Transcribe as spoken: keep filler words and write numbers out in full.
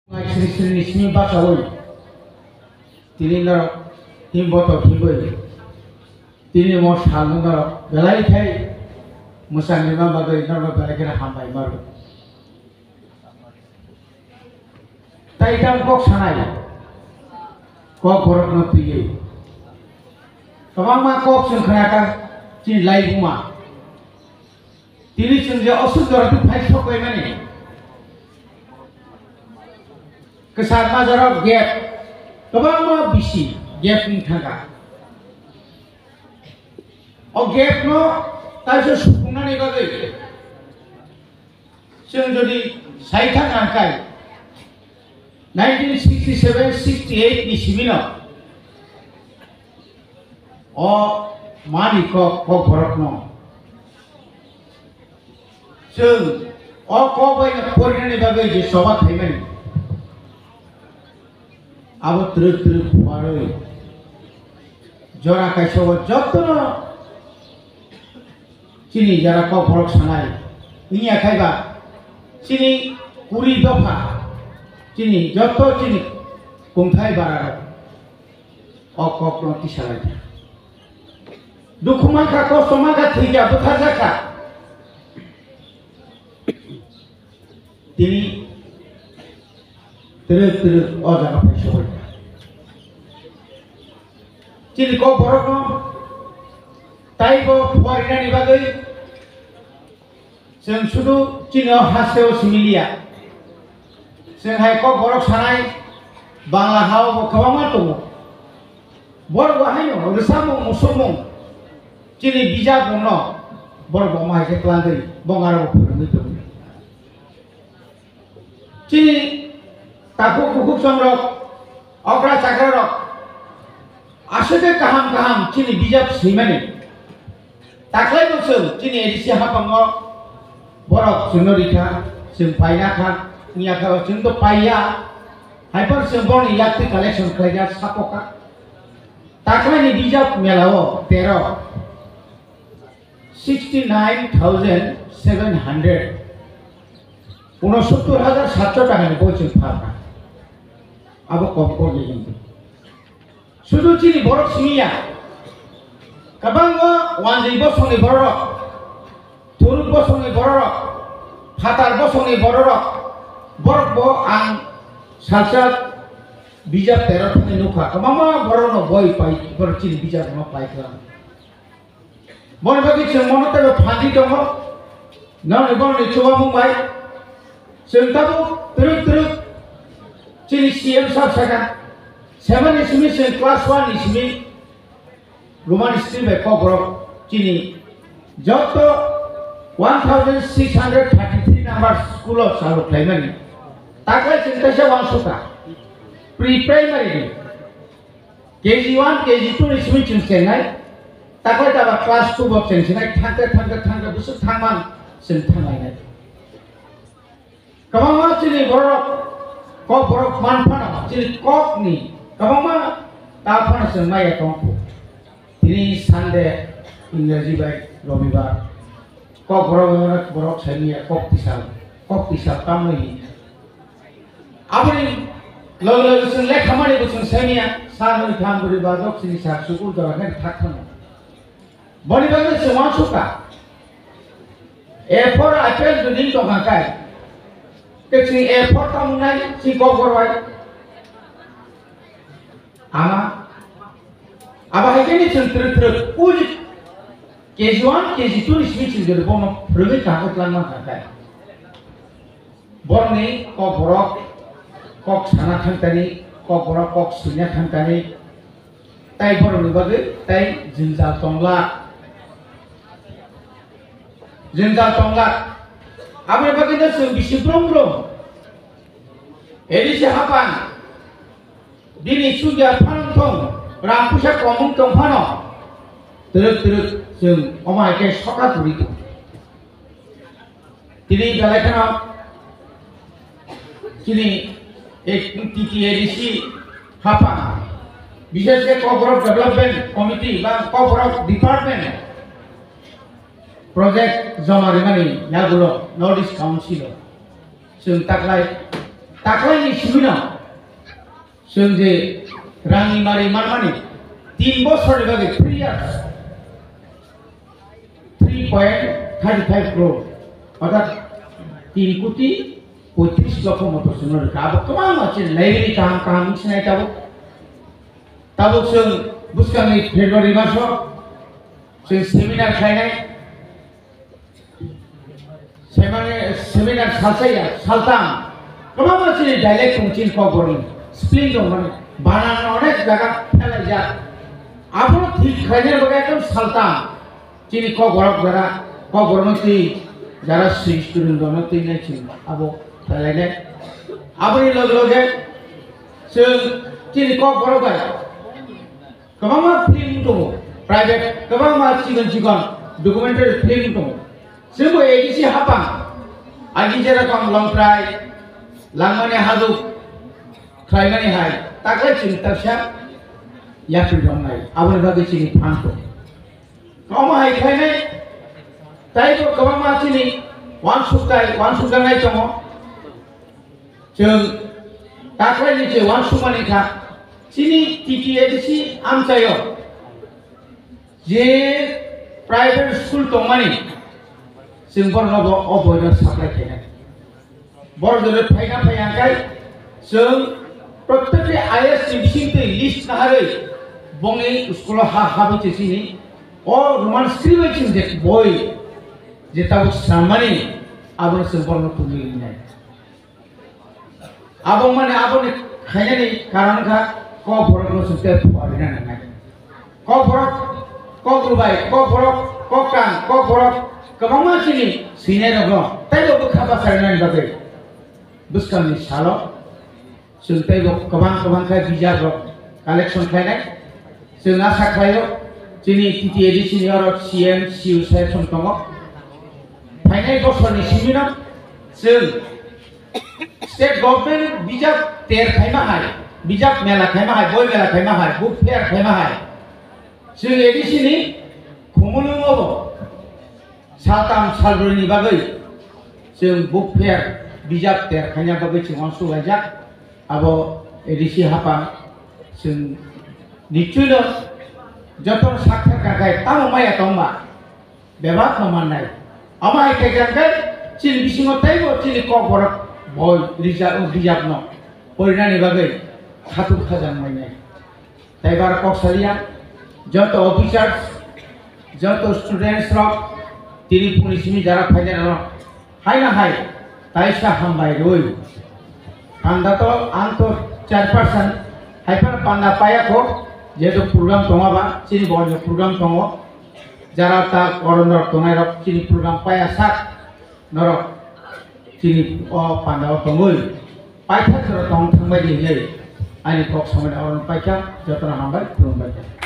Sri Sri ni simi bachawi tini norok himboto himbai tini mo salno norok belai khai mwchang rima bagwi norok belai kheno hambai maro. Tai tam kok sanai kok borok no twiwi kwbangma kok chwng khnaka chini laibuma. Tini chwng je osuk jora tu phai sok bai mani. Kwchar majaro gap kwbangma bisi gap wng thangkha. O gap no taisa supungnani bagwi chwng jodi sai thang ang kai nineteen sixty seven sixty eight ni simi no o mani kok kok borok no Chwng o kok bai no porinani bagwi je choba khaimani, abo twrwk twrwk phuarwi jora kaisa o jotono chini jara kok borok sanai wngya khai ba chini kuri dopha chini joto chini kungthai bararok o kok no tisa lai kha. Dukhu mankha, kosto mankha, thwikha, bwtharjakha. Tini twrwk twrwk o jaga phai sobaikha. Chini kok borokno taibo phuarinani bagwi Chwng sudu chini o hasteo simi liya. Chwng hai kok borok sanai Bangla ha o bo kwbangma tongo. Borok bo haino rwchapmung, muchungmung chini bijapmung no borok bo omo hai khe twlangwi bongaro bo phwrwngwi tongo. Chini takhuk bukhuk chongrok, okra chakrarok aswk khe kaham kaham chini bijap swimani. Taklai bo chwng chini A D C haphango borok chwngno rikha, chwng paina kha, wngya kha, chwng to paiya. Hai phano chwng borokni yaktwi collection khlaikha, sapo kha. Taklaini bijap mela o tero, sixty nine thousand seven hundred, unosottor hajar satso takani boi chwng phalkha. Abo kom kom ni hinwi. Sudu chini borok simi ya. Kwbangma wanjwi bosongni bororok, thuruk bosongni bororok, phatar bosongni bororok, borok bo ang salsa bijap tero thani nukha. Kwbangma borokno boi pai, borok chini bijap no pai kha. Boni bagwi chwng mono teibo phanji tongo. Nokni borokni chubamung bai chwng tabuk twrwk twrwk chini C M sir sakha. Seven ni simi chwng class one ni simi Roman script bai kokborok chini joto one thousand six hundred thirty three number school o chalu khlaimani. Taklai chwng kaisa uansukha pre primary ni K G one, K G two ni simi chwng chengnai, taklai taba class two bo chwng chengnai, thangkhe, thangkhe, thangkhe, bwswk thangman chwng thanglainai. Kwbangma chini borok, kok borok man phano, chini kokni kwbangma ta phano chwng maya tongkhu. Tini Sunday, Ingreji bai Robibar, kok borok, borok saimanya kok tisal, kok tisal tamno hinwi. Aboni loge loge chwng lekha mani bo chwng saimanya, sa noi tham bwrwi ba dok chini sa sukul jora khe thak thano. Boni bagwi chwng uansukha. A four apple jodi tongkha kai, ke chwng A four tamo nai chwng kok borok bai. Ama, abo hai khe ni chwng twrwk twrwk uli K G one, K G two ni simi chwng jodi bono phwrwngwi kaham khe twlang mankha kai. Borokni kok borok kok sana thangtani, kok borok kok swina thangtani, tai borokni bagwi tai jwngjal tongla, jwngjal tongla. Aboni bagwi no chwng bisi brum brum A D C hapang bini chukya phanang thong, ram puisa komung tong phano, twrwk twrwk chwng omo hai khe sokha turi tong. Tini belai kheno chini ei T T A D C hapang, bishes khe Kokborok Development Committee ba Kokborok Department project joma rimani yagulo North East Council o chwng taklai Taklaini simi no chwng je rangni mari manmani tin bosorni bagwi three years, three point thirty five crore, orthat tin koti poitris lokho moto chwngno rwkha. Abo kwbangma chini library kaham kaham wngsinai tabuk. Tabuk chwng bwskangni February maso chwng seminar khlainai. Seminar, seminar salsaya, saltam. Kwbangma chini dialect tong chini kokborokni. Spelling tong mani. Banan onek jaga phelaijak. Abono thik khlaina bagwi ekdom saltam. Chini kokborok jara, kokborokno twi jara swi student rokno twi nai chini. Abo phelainai. Aboni loge loge chwng chini kokborok bai kwbangma film tongo, private kwbangma chikon chikon documentary film tongo. Chwngbo A D C hapang, agi jerokom longtrai, langmani hadu, khlaimani hai, taklai chwng taksa yapri romnai, aboni bagwi chini phan tongo. Omo hai khlainai, taibo kwbangma chini wansuktai, wansukjaknai tongo. Chwng taklaini je wansukmani kha, chini T T A D C amchaio je private school tongmani, chwng borokno bo o boino supply khainai. Borok jora phaina phai hwnkhe chwng prottekti I A S ni bisingtwi list naharwi bongni school-o ha habwi se chini o Roman script bai chini je boi je tabuk swnamani abono chwng borokno tubui rinai. Abo mane aboni khainani karon kha kokborokno chwng tei phuarina nangnai. Kokborok, kok rubai, kokborok, koktang, kokborok kwbangma chini swinairokno teibo bwkha bacharinani bagwi bwskangni salo chwng teibo kwbang kwbang khe bijakrok collection khlainai. Chwng asa khlaio chini T T A D C ni oro C M, C U saheb song tongo. Phainai bosorni simino chwng State government bijap ter khaima hai, bijap mela khaima hai, boi mela khaima hai, book fair khaima hai. Chwng A D C ni khumulwngo bo saltam salbrwi ni bagwi chwng book fair bijap ter khaina bagwi chwng uansuk laijak. Abo A D C hapang chwng nichwino joto sakha kakai tamo maya tongma. Bebak no mannai. Omo hai khe khe khe chini bisingo teibo chini kokborok boi rijak, rijak no porinani bagwi khatuk khajang mainai. Tei bar kok salia, joto officers, joto students rok, tini phungni simi jara phainai rok, hai na hai, Taisa hambai rwi. Panda to ang to chairperson, hai phano panda paya kho, jehetu program tongo ba, chini bo program tongo. Jara ta koron rok tongnai rok chini program paya sak norok chini o panda o tongwi paithak jora tong thangbai di hinwi ani kok samani oro paikha, jotono hambai, khulumbai kha.